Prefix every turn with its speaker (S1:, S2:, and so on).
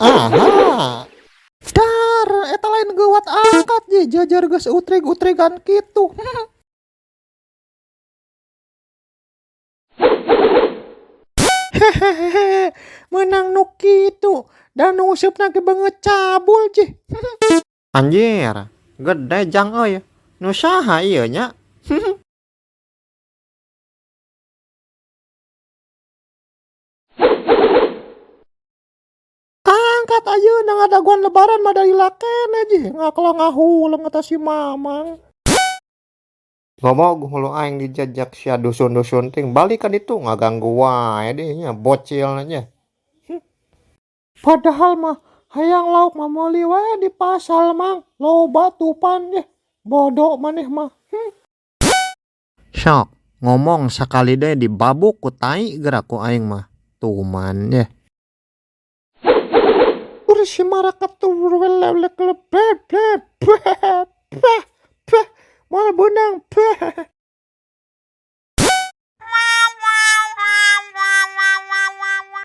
S1: Aha. Dar, eta lain geuwat angkat je, jajar geus utrig-utrigan kitu. Hehehe, meunang nu kitu, da nu useupna ge beungeut cabul jih.
S2: Anjir, gede jang euy. Nu saha ieu nya?
S1: Angkat ayeuna ngadagoan lebaran mah dari keneh jih, ngaklah ngahuleng eta si Mamang.
S2: Ngomong hulu aing dijajak sia dusun-dusun ting balik ka ditu ngaganggu wae deh nya bocil nya.
S1: Padahal mah hayang lauk mah meuli wae di pasar, Mang, loba tupan deh. Bodoh maneh mah.
S2: Sok ngomong sakali deui dibabuk ku tai geura ku aing mah. Tuman ye.
S1: Urus si marakat tuh moal beunang.